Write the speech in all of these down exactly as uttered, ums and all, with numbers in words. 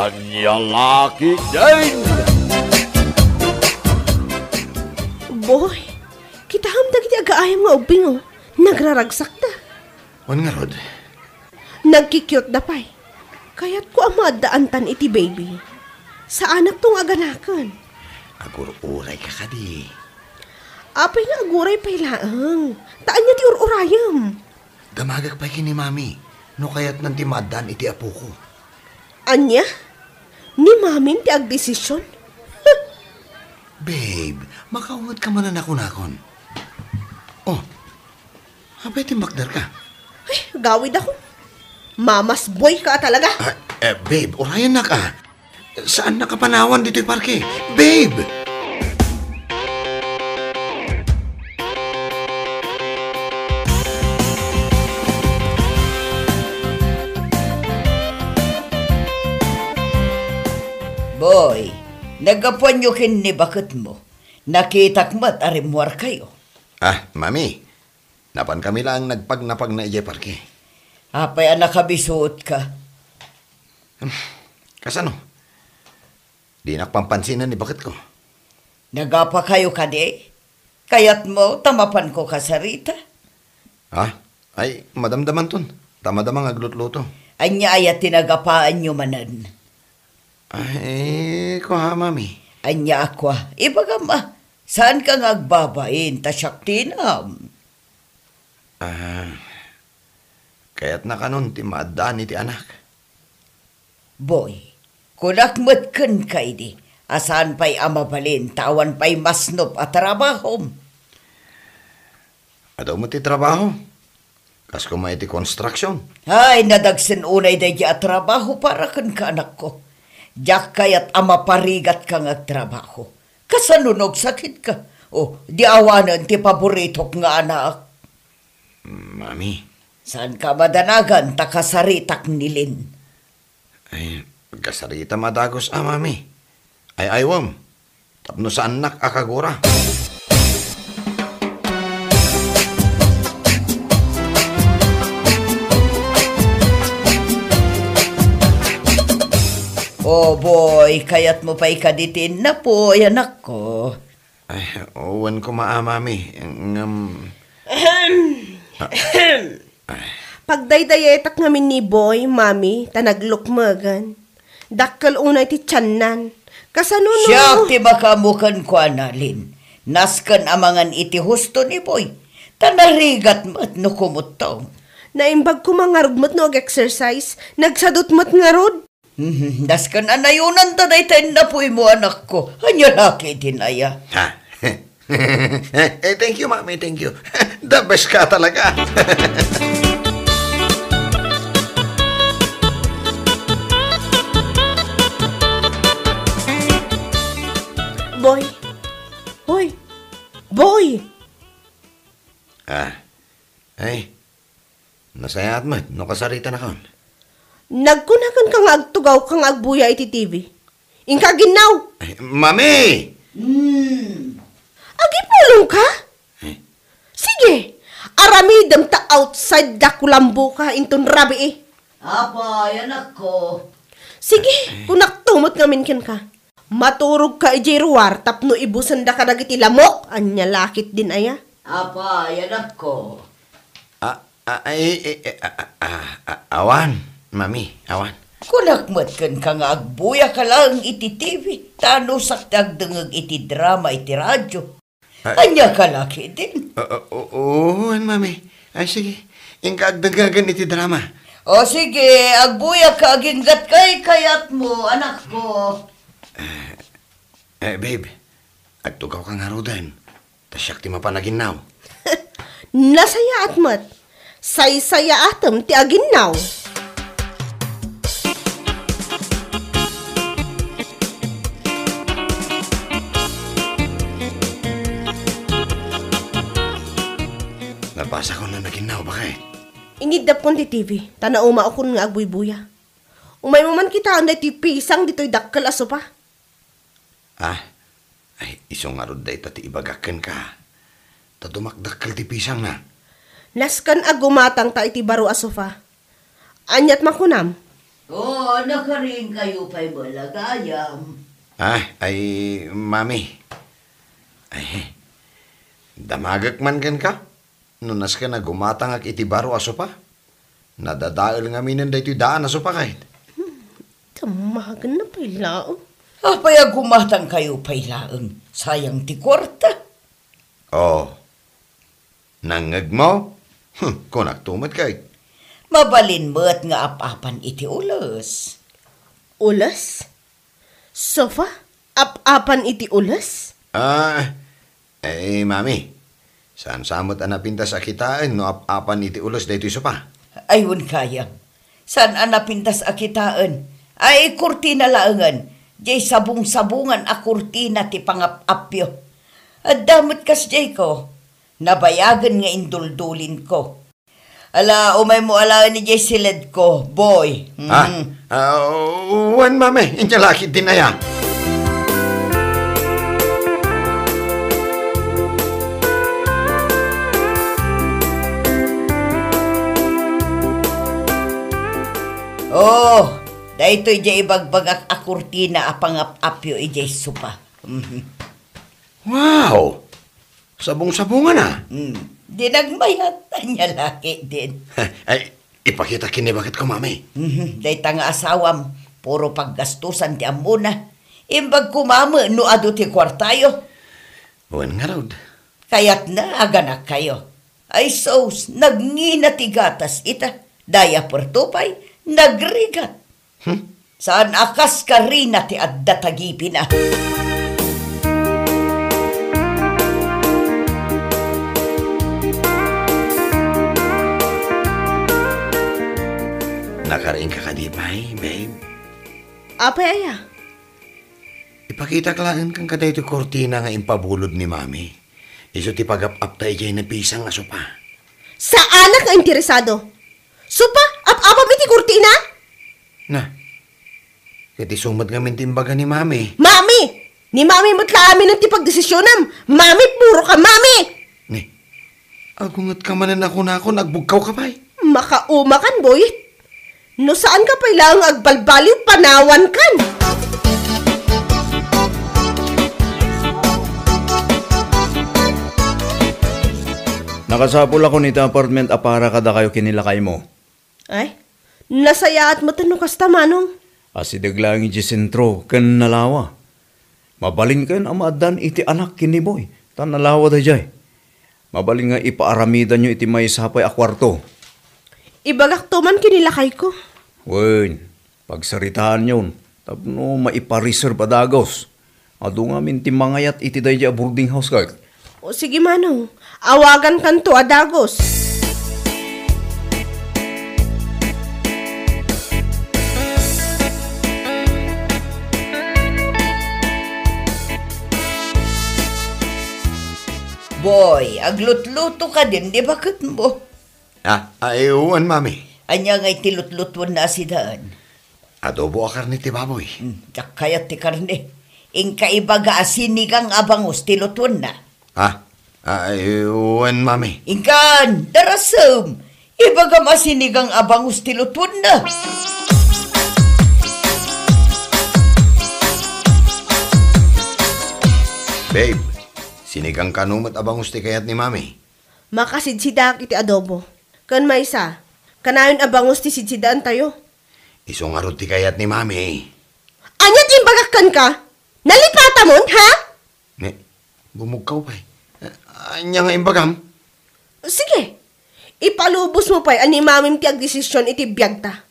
Ania la ketdin? Boy, kitaem dagiti agaayam nga ubbing, o. Nagraragsakda. Wen ngarud? Nagki-cute da pay. Kayatko a maaddaantan iti baby. Saanakto nga aganaken. Agur-urayka kadi. Apay nga aguray pay laeng? Ta ania ti ur-urayem? Damagek pay ken ni Mami no kayatnan ti maaddaan iti apoko. Ania? Ni Mamin ti agdesision? Babe, makaungetka manen a kunakon. Oh, apay ti makderka? Ay, gawidakon. Mamasboyka talaga. Ah, eh, babe, urayennak, ah. Saannak a panawan ditoy parke. Babe! Boy, naggapuanyo ken ni baketmo. Nakitak met a rimmuarkayo. Ah, Mami, napankami laeng nagpagnapagna idiay parke. Apay a nakabisuotka? Hmm, kasano? Dinak pampansinan ni baketko. Nagapakayo kadi? Kayatmo ta mapanko kasarita? Ha? Ay, madamdamanton. Ta madama nga aglutluto. Ania aya ti nagapaanyo manen? Ay, kua, Mami. Ania a kua? Ibagam, a. Saanka nga agbabain, ta siak ti inam. Ah, kayatna kanon ti maaddaan iti anak. Boy, kunak met kenka idi a saan pay a mabalin ta awan pay masnop a trabahom. Adu met ti trabaho. Kas koma iti construction. Ay, nadagsen unay daydi a trabaho para kenka, anakko. Diak kayat a maparigatka nga agtrabaho. Kasano no agsakitka? O, di awanen ti paboritok nga anak. Mami. Saanka madanagan ta kasaritak ni Lin. Ay, agkasaritam a dagus a, Mami. Ay-aywem, tapno saannak a kagura. O, Boy, kayatmo pay kadi ti innapuy, anakko? Ay, wen koma a, Mami. Ngem... Ahem. Ah. Ahem. Pagdaydayetak ngamin ni Boy, Mami, ta naglukmegen. Dakkel unay ti tiannan. Kasano no... Siak ti makaammo kenkuana, Lin. Nasken a mangan iti husto ni Boy. Ta narigat met no kumutto. Naimbag koma ngarud met no ag-exercise. Nagsadut met ngarud. Mhm, nasken a nayonanta dayta innapuymo, anakko. Ania la ketdin aya? Ha? Eh, thank you, Mami, thank you. The best ka talaga. Boy. Hoy. Boy! Ah. Ay, nasayaat met no kasaritanakon. Nagkunakenka nga agtugawka nga agbuya iti T V. Inka aginnaw! Ay, Mami! Hmm. Agipulongka? Eh? Sige, aramidem ta outside da kulamboka inton rabii. Apay, anakko. Sige, kunakto met ngamin kenka. Maturogka idiay ruar tapno ibusenda kadagiti lamok. Ania la ketdin aya? Apay, anakko. A, a, ay, ay, ay, a, a, a, a, awan, Mami, awan. Kunak met kenka nga agbuyaka laeng iti T V, ta anusak ti agdengngeg iti drama iti radio. Ah. Ania ka la ketdin? O, o, o, wen, Mami. Ay, sige. Inka agdengngegen iti drama. O, sige. Agbuyaka aginggat kaykayatmo, anakko. Eh, eh, babe, agtugawka ngaruden. Ta siak ti mapan aginnaw. Nasayaat met. Saysayaatem ti aginnaw. Napasakon a naginnaw, baket. Iniddapkon ti T V, ta naumaokon nga agbuybuya. Umaymo man kitaen daytoy pisang ditoy dakkel a sopa. Ah, ay, isu ngarud dayta ti ibagak kenka. Ta dumakdakkel ti pisangna. Nasken a gumatangta iti baro a sofa. Aniat makunam? O, nakarinkayo pay met la gayam. Ah, ay, Mami. Ay, damagek man kenka. No nasken a gumatangak iti baro a sopa, nadadael ngaminen daytoy daan a sopa ket. Hmm, damagenna pay laeng. Apay a gumatangkayo pay laeng? Sayang ti kuarta. Oh, nangngegmo? Hmm, kunakto met ket. Mabalin met nga ap-apan iti ules. Ules? Sofa? Ap-apan iti ules? Ah, eh, Mami, saan sa met a napintas a kitaen no ap-apan iti ules daytoy sopa? Ay, wen gayam. Saan a napintas a kitaen? Ay, kurtina laengen. Diay sabong-sabongan a kurtina ti pangap-apyo. Adda met kasdiayko. Nabayagen nga induldulinko. Ala, umaymo alaen idiay siledko, boy. Ah, mhm. Ah, wen, Mami, inya la ketdin aya. Oh, daytoy diay ibagbagak a kurtina a pangap-apyo idiay sopa. Mhm. Wow! Sabong-sabongan, ah. Hmm. Di nagmayat, ania la ketdin. Ay, ipakitak ken ni baketko, Mami. Mhm. Dayta nga asawam, puro paggastusan ti ammona. Imbag koma met no adu ti kuartayo. Wen ngarud. Kayatna a ganakkayo. Ay sus, nagngina ti gatas ita. Diaperto pay, nagrigat. Hmm? Saan a kas karina ti adda tagipina. Nakarinka kadi pay, babe? Apay aya? Ipakitak laeng kenka daytoy kurtina nga impabulod ni Mami. Isu ti pagap-apta idiay napisang a sopa. Saanak nga interesado. Sopa, ap-apam iti kurtina? Na, ket isu met ngamin ti imbaga ni Mami. Mami! Ni Mami met la aminen ti pagdesisionem. Mami, puro ka Mami! Ni, agungetka manen a kunakon, agbugkawka pay. Makaumakan, boy. No saanka pay laeng agbalbaliw, panawankan. Nakasapulakon iti apartment a para kadakayo ken ni lakaymo. Ay, nasayaat met no kasta, Manong. Asideg laeng idiay sentro ken nalawa. Mabalinkayon a maaddan iti anak ken ni Boy, ta nalawa daydiay. Mabalin nga ipaaramidanyo iti maysa pay a kuarto. Ibagakto man ken ni lakayko. Wen, pagsaritaanyon tapno maipareserve a dagus. Adu ngamin ti mangayat iti daydiay a boarding house ket. O sige, Manong, awagankanto a dagus. Boy, aglutluto kadin ni baketmo? Ah, ay, wen, Mami. Ania ngay ti lutlutuenna a sidaen? Adobo a karne ti baboy. Hmm, diak kayat ti karne. Inka ibaga a sinigang a bangus ti lutuenna. Ah, ay, wen, Mami. Inkan, darasem. Ibagam a sinigang a bangus ti lutuenna. Babe, sinigang kano met a bangus ti kayat ni Mami? Makasidsidaak iti adobo. Ken maysa, kanayon a bangus ti sidsidaantayo. Isu ngarud ti kayat ni Mami. Ania ti imbagak kenka? Nalipatamon, ha? Ne, bumugkaw pay. Ania nga imbagam? Sige, ipalubos mo pay a ni Mamim ti agdesisyon iti biagta.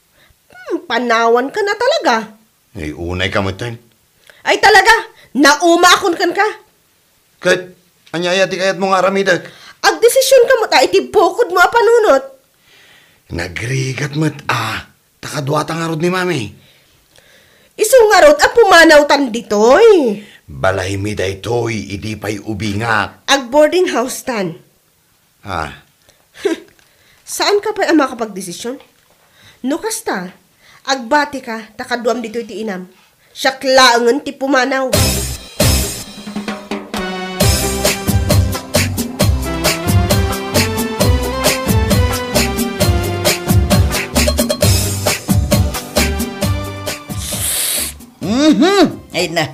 Hmm, panawanka na talaga. Ay, unay ka met, ten. Ay, talaga, naumaakon kenka. Ket, ania aya ti kayatmo nga aramidek? Agdesisionka met a iti bukodmo a panunot. Nagrigat met a, ta kaduata ngarud ni Mami. Isu ngarud a pumanawtan ditoy. Balaymi daytoy idi pay ubingak. Ag-boarding house tan. Ah. Saanka pay a makapagdesisyon? No kasta, agbatika ta kaduam ditoy ti inam. Siak laengen ti pumanaw. Mhm. Ay na.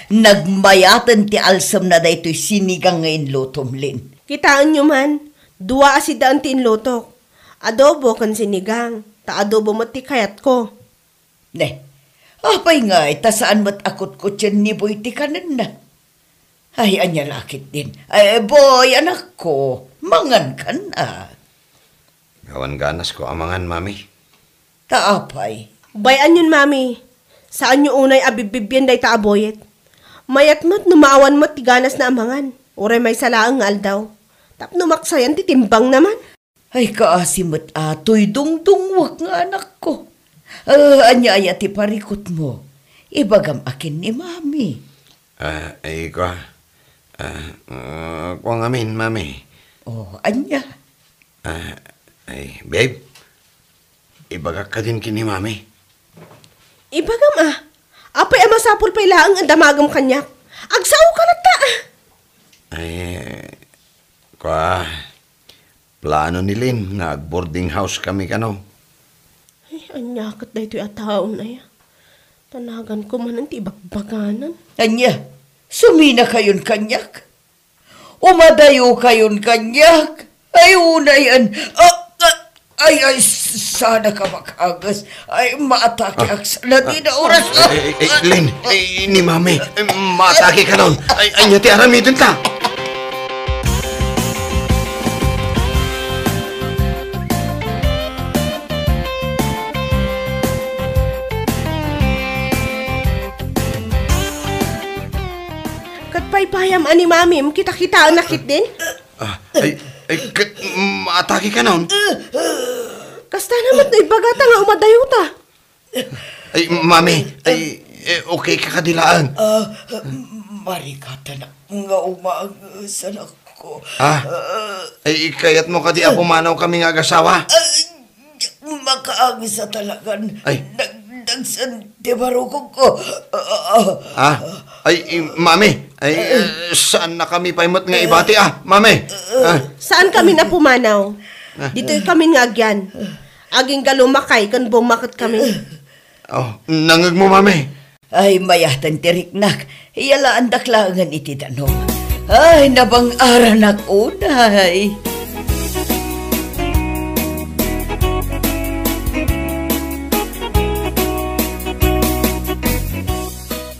Nagmayaten ti alsemna daytoy sinigang nga inlutom, Lin. Kitaenyo man, dua a sidaen ti inlutok. Adobo ken sinigang. Ta adobo met ti kayatko. Ne, apay ngay ta saan met a kutkutien ni Boy ti kanenna? Ay, ania la ketdin? Ay, Boy, anakko, mangan kan a. Awan ganasko a mangan, Mami. Ta apay? Bay-anyon, Mami. Saanyo unay a bibbibien dayta a Boyet. Mayat met no maawan met ti ganasna a mangan. Uray maysa laeng nga aldaw. Tapno maksayan ti timbangna man. Ay, kaasi met a toy dungdungwek nga anakko. Ah, ania aya ti parikutmo? Ibagam a ken ni Mami. Ah, ay, kua. Ah, ah, kua ngamin, Mami. Oh, ania? Ah, ay, babe. Ibagak kadin ken ni Mami. Ibagam a. Apay a masapul pay laeng a damagem kaniak? Agsao ka latta a. Ay, kua. Plano ni Lin nga ag-boarding house kami kano. Ay, ania ket daytoy a taon aya? Tanagan ko manen ti ibagbaganan. Ania? Suminakayon kaniak? Umadayokayon kaniak? Ay, unayan. Ah, ah, ay, ay, s-, sana ka makaagis. Ay, maatake ak sa ladina oras. Ah, eh, eh, eh, Lin, eh, ni Mami, eh, matake ka nun. Ay, ania ti aramidenta? Ket paypayam a ni Mamim, kita-kitaenna ketdin? Ah, ay, ay, ket, mm, atake ka nun? Kasta na met no ibagata nga umadayota. Ay, Mami, ay, eh, okay ka kadi laeng? Ah, marigatan nga umaagis, anakko. Ah, ay, kayatmo kadi a pumanaw kami nga agasawa? Ay, makaagis a talagan. Ay. Nagdagsen ti barukogko. Ah, ah, ah. Ah, ay, i-, Mami, ay, eh, saan na kami pay met nga ibati, ah, Mami? Ah. Saan kami na pumanaw? Ah. Ditoy kami nga agyan. Agingga lumakay ken bummaket kami. Oh, nangegmo, Mami? Ay, mayaten ti riknak. Iyalaandak laengen iti danum. Ay, nabang-aranak unay.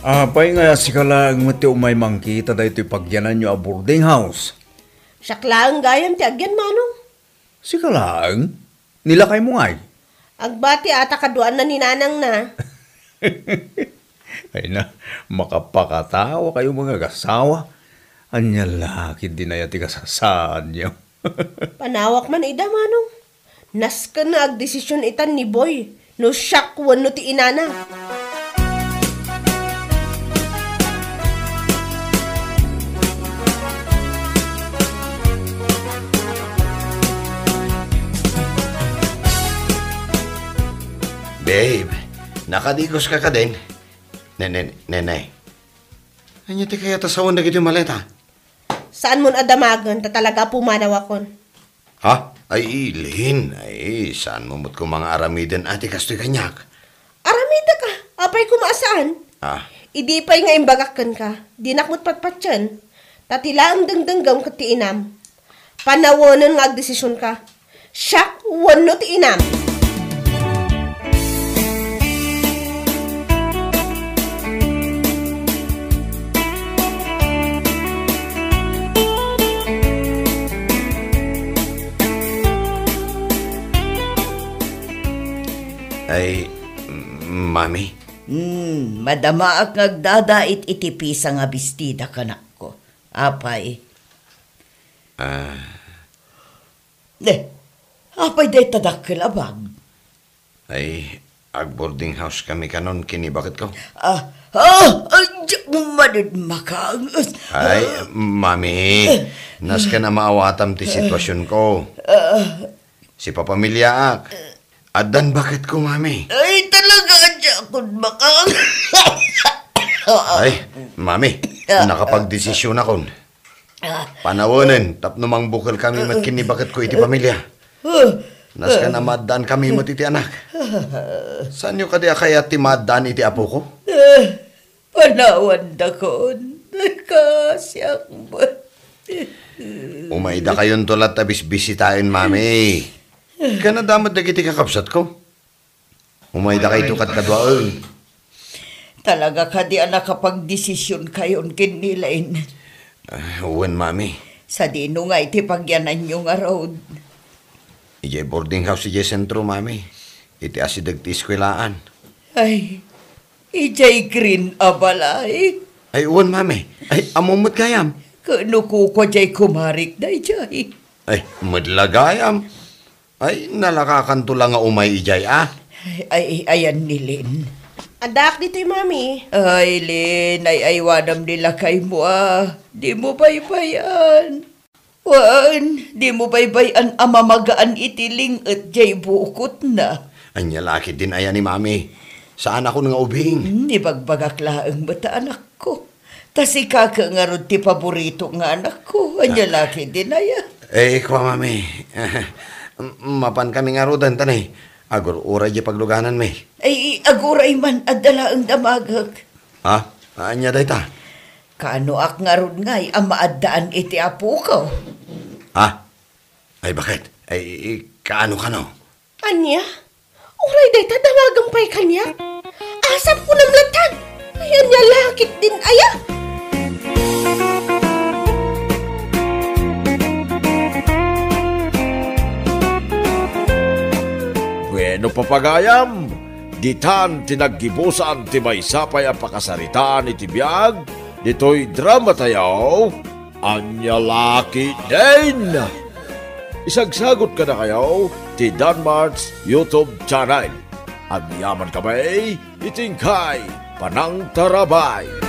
Apay nga sika laeng met ti umay mangkita daytoy pagyananyo a boarding house? Siak laeng gayam ti agyan, Manong. Sika laeng? Nilakaymo ngay? Agbati a ta kaduaanna ni nanangna. Ay na, makapakatawa kayo mga agasawa. Ania la ketdin aya ti kasasaanyo? Panawak man ida, Manong. Nasken nga agdesision itan ni Boy. No siak wenno ti inana. Babe, nakadigoska kadin? Ne-, ne-, Nenay. Ania ti kayat a sawen dagiti maleta? Saanmon a damagen ta talaga a pumanawakon. Ha? Ay, Lin, ay, saanmo met koma nga aramiden a ti kastoy kaniak? Aramidek a, apay koma a saan? Ah. Idi pay nga imbagak kenka, dinak met patpatien. Ta ti laeng dengdenggem ket ti inam. Panawenen nga agdesisionka. Siak wenno ti inam. Ay, Mami? Hmm, madamaak nga agdadait iti pisa nga bestida, kanakko. Apay? Ah. Ne, apay dayta dakkel a bag? Ay, ag-boarding house kami kanon ken ni baketko. Ah, ah, ay, diak manen makaanges. Ay, Mami, nasken a maawatam ti situasionko. Ah. Sipapamiliaak. Addan baketko, Mami. Ay, talaga, diakon makaanges. Ay, Mami, nakapagdesisionakon. Ah. Panawenen tapno mangbukel kami met ken ni baketko iti pamilia. Ah. Nasken a maaddaan kami met iti anak. Saanyo kadi a kayat ti maaddaan iti apoko? Eh, panawandakon. Kasiak met. Umaydakayonto latta a bisbisitaen, Mami. Ken adda met dagiti kakabsatko. Umaydakayto kadkaduaen. Talaga kadi a nakapagdesisionkayon ken ni Len? Ah, wen, Mami. Sadino ngay ti pagyananyo ngarud? Idiay boarding house idiay sentro, Mami. Iti asideg ti eskuelaan. Ay, idiay green a balay? Ay, wen, Mami. Ay, ammom met gayam. Ken no kukua diay kumarik daydiay? Ay, met la gayam. Ay, nalakakanto la nga umay idiay, a? Ay, ay, ayan ni Len. Addaak ditoy, Mami. Ay, Len, ay, aywanam ni lakaymo, a. Dimo baybay-an. Wen, dimo baybay-an a mamagaan iti ling-et diay bukotna. Ania la ketdin aya ni Mami? Saanakon nga ubing. Hmm, ibagbagak laeng met a anakko. Ta sika ket ngarud ti paboritok nga anakko. Ania la ketdin aya? Eh, kua, Mami. Mapankami ngaruden, ta ne, agur-uray diay paglugananmi. Ay, aguray man, adda laeng damagek. Ha? Ania dayta? Kaanoak ngarud ngay a maaddaan iti apoko? Ha? Ay, baket? Ay, kaano, kano? Ania? Uray dayta damagem pay kaniak? Asam kunam lattan? Ay, ania la ketdin aya? Bueno, papagayam, ditan ti naggibusan ti maysa pay a pakasaritaan iti biag ditoy dramatayo, Ania la ketdin? Isagsagut kadakayo ti Danmart's YouTube channel. Agyamankami iti inkay panangtarabay.